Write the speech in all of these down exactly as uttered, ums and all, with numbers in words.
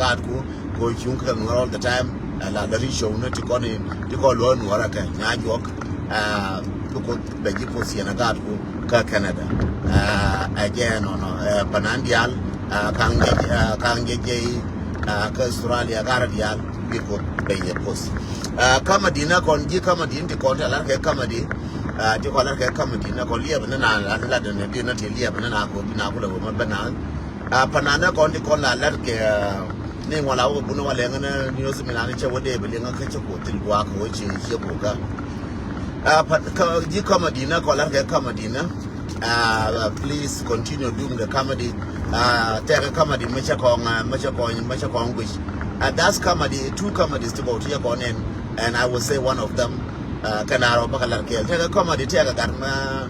Gaatku kɛ cuŋ kä Nuɔr all the time. Ɛ la däri show ni ti kɔn in ti kɔn luɔ̱ɔ̱ Nuɔr ɛ kɛ Nyajuɔk. Ɛ bi Kuoth bɛ ji̱ post yɛn ɛ gaatku kä Canada. Ɛ ɛ jɛ nɔnɔ ɛ panan diaal ɛ kaŋ jɛ ɛ kaŋ jɛ jɛ ɛ kä Australia gaatdä diaal bi Kuoth bɛ yɛ post. Ɛ comedy ni kɔn ji̱ comedy in ti kɔn ti lar kɛ comedy. Ɛ ti kɔn lar kɛ comedy ni kɔn liɛp ni na lat lat ni di ni ti liɛp ni na kɔn bi na kulɛ wä ma bɛ na. Ɛ panan ni kɔn ti kɔn la lat kɛ ni ŋuan la wä bun wa lɛŋ ni ni yosi mi na ni cɛ wä dee bi liŋ kä cɛ ko thil guak wä ci ci ko ka. Ɛ pa ka ji̱ comedy ni kɔn lar kɛ comedy ni. Ɛ please continue doing the comedy. Ɛ tɛkɛ comedy mi cɛ kɔŋ ɛ mi cɛ kɔŋ mi cɛ kɔŋ guic. Ɛ that's comedy, two comedies ti bɔ ti cɛ kɔŋ nɛn, and I will say one of them. Ɛ kɛ na rɔ bä kɛ lar kɛɛl tɛkɛ comedy tɛkɛ gat ma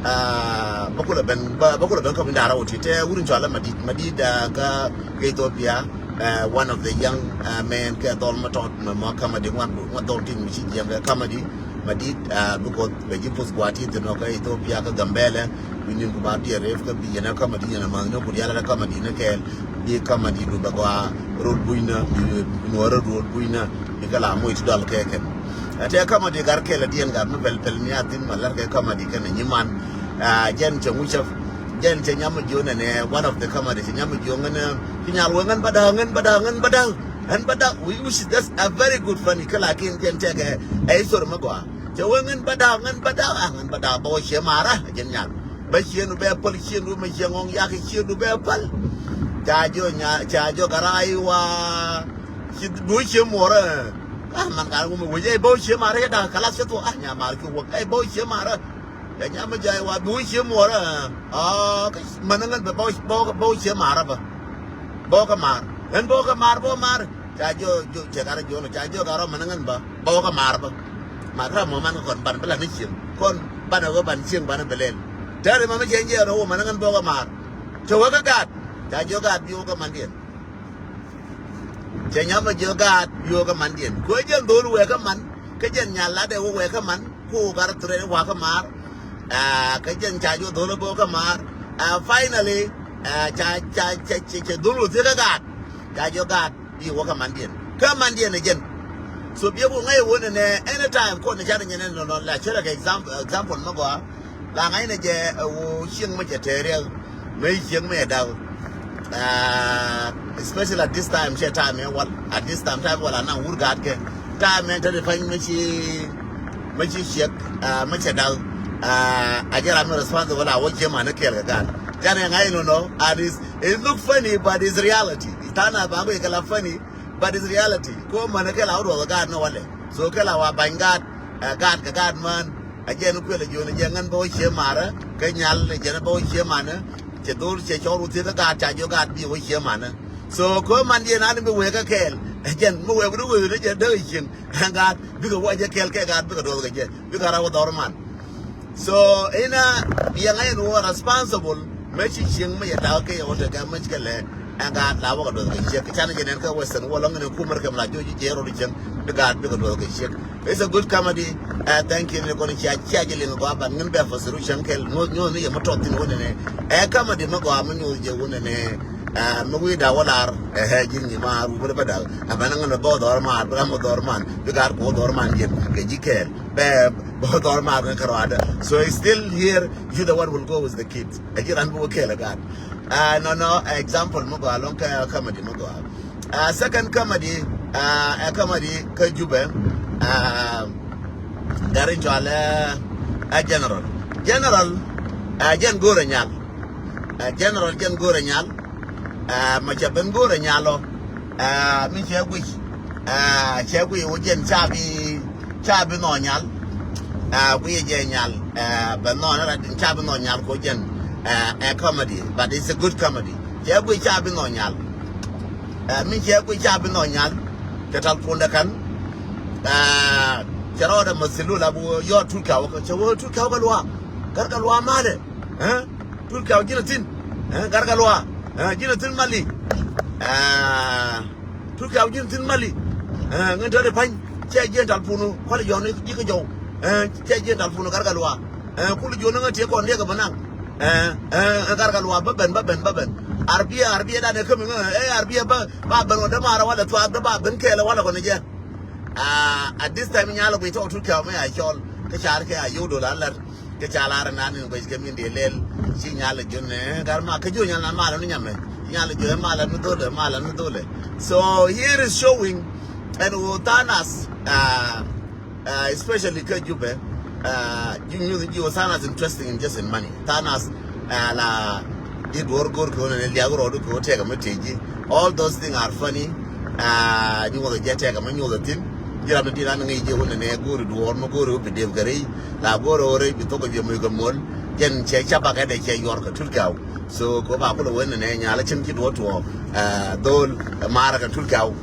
ɛ bä kulɛ ben bä bä kulɛ ben comedy da rɔ ti tɛ wurun cɔalɛ Madit Madit ɛ kä kä Ethiopia. Ɛ one of the young ɛ men kɛ dhɔl ma tɔt ma ma comedy ŋuan ŋuan dhɔl tin mi ci jiɛm kɛ comedy Madit ɛ because bɛ ji̱ post gua̱a̱th ti thin ɔ kä Ethiopia kä Gambɛlɛ. Wi̱ni ku ba diɛ rep kä bi yɛn ɛ comedy yɛn ɛ ma̱th ni ku diaal ɛ comedy ni kɛɛl. Bi comedy du bɛ gɔaa rol bucnä bi nuɔɔrä rol bucnä bi kɛ la moc ti dɔl kɛ kɛn. Ɛ tɛ comedy gar kɛl ɛ diɛn gar mi pɛl pɛl ni a thin ma lar kɛ comedy kɛn ɛ nyiman. Ɛ jɛn cɛ ŋucä jɛn cɛ nyam mi jiö nɛnɛ one of the comedy cɛ nyam mi jiö ŋän ɛ ki nyal wee ŋän bädä ŋän bädä ŋän bädä ŋän bädä. We wish that's a very good funny kɛ lakin jɛn tɛkɛ ɛ history mi gɔaa. Cɛ wee ŋän bädä ŋän bädä a ŋän bädä bä wä ciɛ marä jɛn nyal. Bä ciëndu bɛ päl ciëndu mɛ ciɛ ŋɔŋ yak ciëndu bɛ päl. Ca jiɔ nya ca jiɔ garay wa. Ci bi wä cië muɔrä. Ah man ka wä mɛ wä jɛ bä wä cië marä jɛ da̱k kalas cɛ thuɔ ah nya mar cu wä kɛ bä wä cië marä. Cɛ nya mɛ jɛ wa bi wä cië muɔrä. Ah kä mɛn ŋän bɛ bä wä bä wä cië marä bä. Bä wä kä mar ŋän bä wä kä mar bä wä mar. Ca jiɔ jiɔ cɛ karä jiɔ nɔ ca jiɔ karä mɛn ŋän bä bä wä kä mar bä. Mar ram mɔ man kä kɔn ban bä la ni cieŋ kɔn ban a wä ban cieŋ ban a bɛ lɛl. Tɛri ma mi cɛ jiɛ rɔ wä mɛn ŋän bä wä kä mar. Cɛ wä kä gaat ca jiɔ gaat bi wä kä mandiɛn. Cɛ nyam a jiɔ gaat bi wä kä mandiɛn kɛ wä jɛn dhol wɛ kä man. Kä jɛn nyal lat ɛ wä wɛ kä man ku gar thurɛ wä kä mar. Ɛ kä jɛn ca jiɔ dhol bä wä kä mar. Ɛ finally ɛ ca ca ca cɛ dhol wä thiɛ kä gaat. Ca jiɔ gaat bi wä kä mandiɛn kä mandiɛn ɛ jɛn. So biɛ ku ŋäc wä nɛnɛ anytime kɔn ni ca ni nyɛ nɛ nɔ nɔ la cɛ rɛ kɛ example example mɛ gɔaa. La ŋa̱cnɛ jɛ ɛ ɣöö cieŋ mi cɛ tɛɛr riɛk mi cieŋ mi cɛ da̱k. Especially at this time cɛ time ɛ wal at this time time wal anaŋ wur gaat kɛ time ɛ te di pa̱ny mi ci mi ci ciek mi cɛ da̱k. A jɛ ram mi responsible a wä cieŋ man ni kɛɛl kɛ gaat. Canɛ ŋa̱c nɔ nɔ and is it look funny but is reality. Tha̱a̱ŋ na ba guic kɛ la funny but is reality. Ko man ni kɛɛl a wä duɔth kɛ gaat ni walɛ so kɛɛl a wa ba̱ny gaat. Ɛ gaat kɛ gaat män. A jɛn kuël a jiön a jɛ ŋän bä wä cie marä kä nyal a jɛn bä wä cie manä. Cɛ dhor cɛ cɔr wä thiek kä gaat ca jiɔ gaat bi wä cie manä. So kö man diɛn an mi wek kä kɛɛl a jɛn mi wek wä wek ni jɛ däk a cieŋ. Gaat bikɛ wä jɛ kɛɛl kɛ gaat bikɛ duɔth kɛ jɛ bikɛ rä wä dhɔr man. So inä biɛŋ a yɛn wä responsible. Mɛ ci cieŋ mɛ yɛ da̱k kɛ yɛ wä tekɛ mɛ ci kɛ lɛ. Ɛn gaat la wä kɛ duɔth kɛ ciek canɛ jɛ nɛn kä western wä lɔŋ inɛ kumär kɛ mɛ la jiɔ ji̱ jɛ rɔ di cieŋ. Bi gaat bikɛ duɔth kɛ ciek. It's a good comedy. Ɛ thank you ni kɔn cia cia jɛ liŋ gɔaa ban ŋin bɛ fasiru cäŋ kɛl nyuɔth nyuɔth ni yɛ mi tɔth thin wä nɛnɛ. Ɛ comedy mi gɔaa mi nyuɔth jɛ wä nɛnɛ. Ɛ mi wi̱i̱ da̱k wä lar ɛ ɛ ji̱n nyi maar wä bä da̱k. Ɛ mɛn ŋin bä dhɔr maar bä ram bä dhɔr man bi gaat kuɔ dhɔr man jɛ kɛ ji̱ kɛɛl bɛ bä dhɔr maar ŋin kärɔadä. So it's still here. You the one will go with the kids. Ɛ ji̱ ran bi wä kɛɛl ɛ gaat. Ɛ nɔnɔ example mi gɔaa lɔŋ kɛ comedy mi gɔaa. Ɛ second comedy ɛ comedy kä Jubɛ. Ɛ gari cɔal ɛ general general. Ɛ jɛn go̱o̱rɛ nyal. Ɛ general jɛn go̱o̱rɛ nyal. Ɛ mɛ cɛ ben go̱o̱rɛ nyal ɔ. Ɛ mi cɛ guic ɛ cɛ guic wä jɛn ca bi ca bi nhɔ nyal. Ɛ guic jɛ nyal ɛ bɛ nhɔ ni rat ca bi nhɔ nyal ko jɛn. Ɛ comedy but it's a good comedy. Cɛ guic ca bi nhɔ nyal. Ɛ mi cɛ guic ca bi nhɔ nyal. Cɛ tal pundɛ kan. Ɛ cɛ rɔɔdɛ mathilul a bi wä yɔɔt tut kɛ wä kɛ cɛ wä tut kɛ wä kɛ luaak. Gär kɛ luaak malɛ. Ɛ tut kɛ wä ji̱n a thin. Ɛ gär kɛ luaak. Ɛ ji̱n a thin mali. Ɛ tut kɛ wä ji̱n a thin mali. Ɛ ŋän tɔt i̱ pa̱ny cɛ jiɛn tal punu kualɛ yɔɔn ji̱ kɛ jɔw. Ɛ cɛ jiɛn tal punu gär kɛ luaak. Ɛ kul jiɔn ni ŋän tiɛ kɔn liɛk kɛ bä naŋ. Ɛ ɛ ɛ, Gargaluak bä ben, bä ben, bä ben. Arbia, arbia dan ɛ kämi ŋä ɛ, arbia bä ba ben wä dämaarä walɛ thuaak dä ba ben kɛɛlɛ walɛ kɔn jɛ. At this time nyalɛ guic tɔk tut kɛw mi a cɔl kä car kɛ a yio̱w dol a lär. Kä ca lar nan in guec kɛ min dee lɛl. Ci nyal jun ɛ gar ma kä jiö nyal nan malɛ ni nyamɛ. Nyal jun ɛ malɛ ni dholɛ, malɛ ni dholɛ. So here is showing ɛn ɣöö tha̱a̱ŋ nath, especially kä Jubɛ, ji̱ nyuth ji̱ ɣöö tha̱a̱ŋ nath interesting in just in money. Tha̱a̱ŋ nath la i̱ duɔ̱ɔ̱r go̱o̱r kɛ ɣöö nɛnɛ liak rɔɔdu kɛ ɣöö tɛkɛ mi tëë ji̱. All those things are funny. Nyuɔth jɛ tɛkɛ mi nyuɔth thi̱n. Ji̱ ram ni di̱t an ŋi̱i̱c jɛ ɣöö nɛnɛ go̱o̱ri duɔ̱ɔ̱r mi go̱o̱ri ɣöö bi dep kɛ rɛy. La go̱o̱ri ɣöö rɛy bi thok kɛ jɛ moc kɛ muɔ̱l. Jɛn cɛ ca bakɛ dɛ cɛ yuɔr kɛ tut kɛw. So kɛ ɣöö ba kulɛ wen nɛnɛ nyal cin ci duɔ̱ɔ̱r tuɔɔk. Dhol maarä kɛ tut kɛw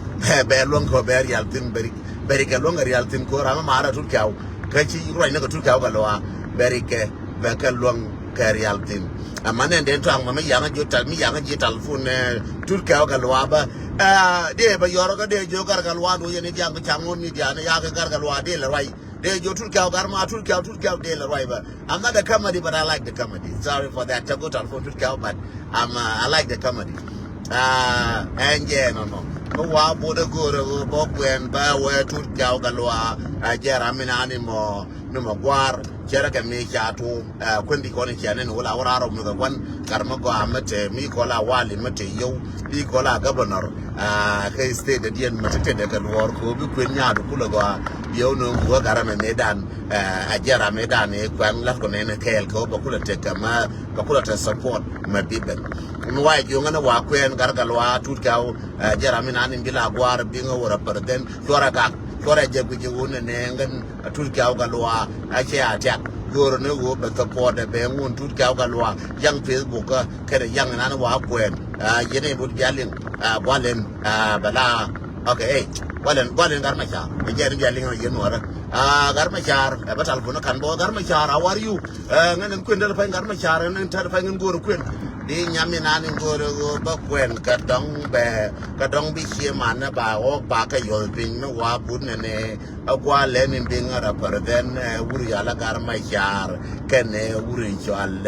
bɛ luäŋ kɛ bɛ rial thi̱n bɛ rik, bɛ rik kɛ luäŋ kɛ rial thi̱n kɛ ɣöö ram mi maarä tut kɛw. Kä ci ruacni kɛ tut kɛw kɛ luaak bɛ rik kɛ bɛ kɛ luäŋ kɛ rial thi̱n. Ɛmɛ nɛn den tɔaŋ mɛ mi yaŋä ji̱ tal, mi yaŋä ji̱ tal fun tut kɛw kɛ luaak bä. Dee bɛ yɔrä kä dee jiö Gargaluak duɔ̱c yɛn i̱ diaŋ kɛ caŋ ŋun mi diaani yakɛ Gargaluak dee lɛ ruac. Dee jiö tut kɛw gar ma tut kɛw, tut kɛw dee lɛ ruac bä. I'm not a comedy, but I like the comedy. Sorry for that. Cä go̱ tal fun tut kɛw, but I'm, uh, I like the comedy. Ɛn jɛ nɔnɔ mi wa bot ɛ go̱o̱rɛ bä kuɛn bä wee tut kɛw Gargaluak. Jɛ ram mi naan imɔ mi mɔ gua̱a̱r cɛ rɛ kɛ mi ca tuum. Kuɛn di kɔn i̱ ciɛ nɛn wä la wä raar ɔ mi kɛ gua̱n. Gat mi gɔaa mi te mi kɔl a wali mi te yio̱w. Bi kɔl a governor kä state dɛ diɛn mi te te dɛ kɛ luɔɔr kɛ wä bi kuɛn nyaat kulɛ gɔaa. Yio̱w ni wä gat ram mi dan. A jɛ ram mi dan i̱ kuɛn lat kɔ nɛn kɛɛl kɛ wä bɛ kulɛ te kɛ ma bɛ kulɛ te support mɛ bi ben. Mi wa jiö ŋän wa kuɛn Gargaluak tut kɛw. Jɛ ram mi naan in bi la gua̱a̱r bi ŋä wä rɛ pär dhen cuɔrɛ gak cuɔrɛ jɛ guic i̱ wun nɛnɛ ŋän. A tut kɛw Gargaluak a cɛ a tiak. Go̱o̱r ni ɣöö bɛ support ɛ bɛ ŋun tut kɛw Gargaluak yaŋ Facebook kä kɛnɛ yaŋ nan wa kuɛn. Yɛn in rut bia liŋ gualɛn bɛ la. Okay, ey, gualɛn, gualɛn Gat Macar. Ɛ jɛn bia liŋ yɛn nuɔrä. Gat Macar ɛ bä talbun kan bä Gat Macar, how are you? Ŋän in kuɛn däl pany Gat Macar, ŋän in täl pany ŋän go̱o̱r kuɛn. Di nyam in nan in go̱o̱r ɣöö bä kuɛn kɛ dɔŋ bɛ kɛ dɔŋ bi cie man ba ɣɔk ba kɛ yɔth piny mi wa but nɛnɛ. A gua̱a̱ lɛn in bi ŋa̱r a pär dhɛn wur yɔal a Gat Macar kɛnɛ wur in cɔal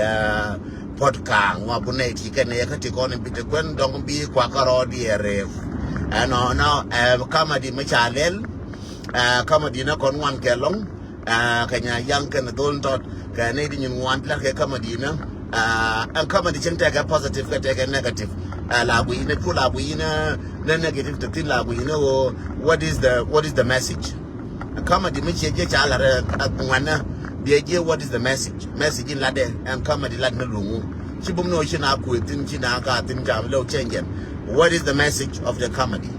Puɔt Kaŋ wa bu nɛy ti kɛnɛ kä ti kɔn in bi ti kuɛn dɔŋ bi kuakä rɔɔd yɛ rep. Ɛnɔnɔ ɛ kamadi mi ca lɛl. Kamadi ni kɔn ŋuan kɛ lɔŋ. Kɛ nya yaŋ kɛnɛ dhol tɔt kɛ nɛy ti nyin ŋuan ti la kɛ kamadi ni. Ɛn kamadi cieŋ tɛkɛ positive kɛ tɛkɛ negative. La guiy ni cu la guiy ni ni negative ti thin la guiy ni ɣöö what is the, what is the message? Comedy mi ciɛ jiɛ ca lat ɛ ŋuanä biɛ jiɛ what is the message? Message in latdɛ ɛn comedy lat ni luŋu. Ci bum ni ɣöö ci na kuëë thi̱n ci na kaa thi̱n cam lɛw cɛn jɛn. What is the message of the comedy?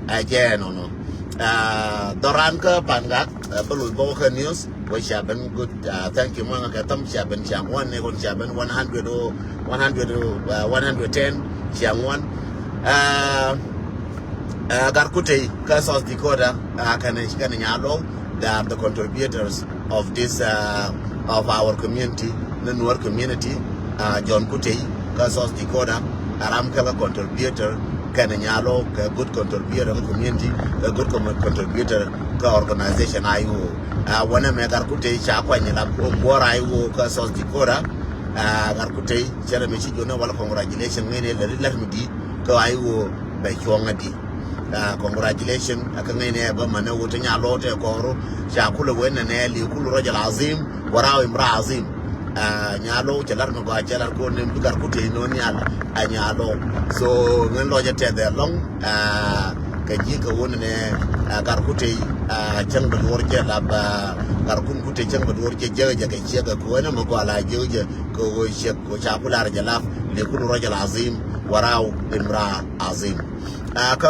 Ɛ jɛ ɛnɔnɔ. Dhɔran kä Pangak bä luth bä wä kä news. Wä cia ben good. Thank you muɔ̱ŋ kɛ thäm cia ben cia ŋuan ni kun cia ben one hundred o one hundred, one hundred ten cia ŋuan. Gat Kutey kä South Dakota kɛnɛ kɛnɛ Nyalɔw, they are the contributors of this, of our community, the Nuer community. John Kutey kä South Dakota a ram kɛ kä contributor kɛnɛ Nyalɔw kɛ good contributor kä community, kɛ good contributor kä organization I O. Wänɛ mɛ Gat Kutey ca kuany la kuɔr I O kä South Dakota. Gat Kutey cɛ rɛ mɛ ci jonɛ wal congratulation ŋɛn ɛ lɛ ri lɛr mi di̱i̱t kä I O bɛ cuɔ̱ŋ ɛ di̱i̱t. Congratulation. Kä ŋäcnɛ bä mänɛ wut ti Nyalɔw tɛ kɔɔru ca kulɛ wen nɛ nɛ li kul rajal azim. Warau imra azim. Nyalɔw cɛ lar mi gɔaa cɛ lar kun ni bi Gat Kutey nɔ nial. Nyalɔw so ŋän lɔcɛ tɛth ɛ lɔŋ. Kɛ ji̱ kɛ wun nɛ Gat Kutey cäŋ bɛ luɔr jɛ lap. Gat kun Kutey cäŋ bɛ luɔr jɛ jek jɛ kɛ ciek kɛ kuɛn mi gɔaa la jek jɛ kɛ wä ciek kɛ ca kular jɛ lap. Li kul rajal azim. Warau imra azim. Kä